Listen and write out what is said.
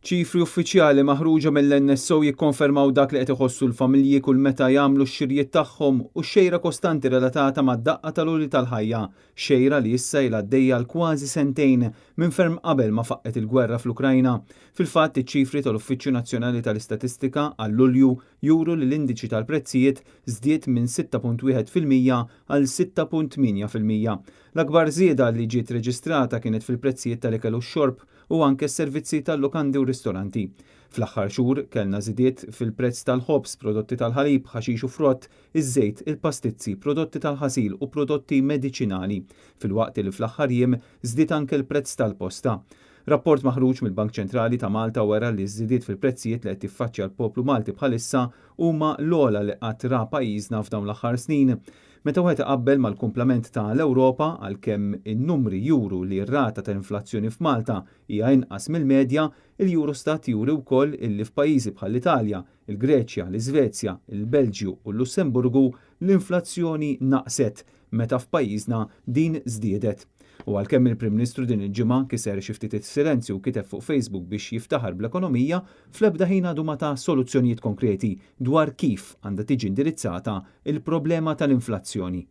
Ċifri uffiċjali maħruġa mill-NSO jikkonfermaw dak li qed iħossu l-familji kull meta jagħmlu x-xirjiet tagħhom u xejra kostanti relatata mad-daqqa tal-għoli tal-ħajja, xejra li issa ilha għaddejja għal kważi sentejn minn ferm qabel ma faqqgħet il-gwerra fl-Ukrajna. Fil-fatt, iċ-ċifri tal-Uffiċċju Nazzjonali tal-Istatistika għal Lulju juru li l-indiċi tal-prezzijiet żdied minn 6.1% għal 6.8%. L-akbar żieda li ġiet reġistrata kienet fil-prezzijiet tal-ikel u x-xorb u anke s-servizzi tal-lukandi u ristoranti. Fl-aħħar xhur kellna żidiet fil-prezz tal-ħobż, prodotti tal-ħalib, ħaxix u frott, iż-żejt, il-pastizzi, prodotti tal-ħasil u prodotti mediċinali, filwaqt li fl-aħħar jiem żdied anke l-prezz tal-posta. Rapport maħruġ mill-Bank Ċentrali ta' Malta wera li ż-żidiet fil-prezzijiet li qed jiffaċċja l-poplu Malti bħalissa huma l-ogħla li qatt ra pajjiżna f'dawn l-aħħar snin. Meta wieħed iqabbel mal-kumplament ta' l-Ewropa, għalkemm in-numri juru li r-rata ta' inflazzjoni f'Malta hija inqas mill-medja, il-Eurostat juri wkoll illi f'pajjiżi bħall-Italja, il-Greċja, l-Iżvezja, il-Belġju u l-Lussemburgu l-inflazzjoni naqset meta f'pajjiżna din żdiedet. U għalkemm il-Prim Ministru din il-ġimgħa kiser xi ftit is-silenzju u kiteb fuq Facebook biex jiftaħar bl-ekonomija, fl-ebda ħin għadu ma ta soluzzjonijiet konkreti dwar kif għandha tiġi indirizzata il-problema tal-inflazzjoni.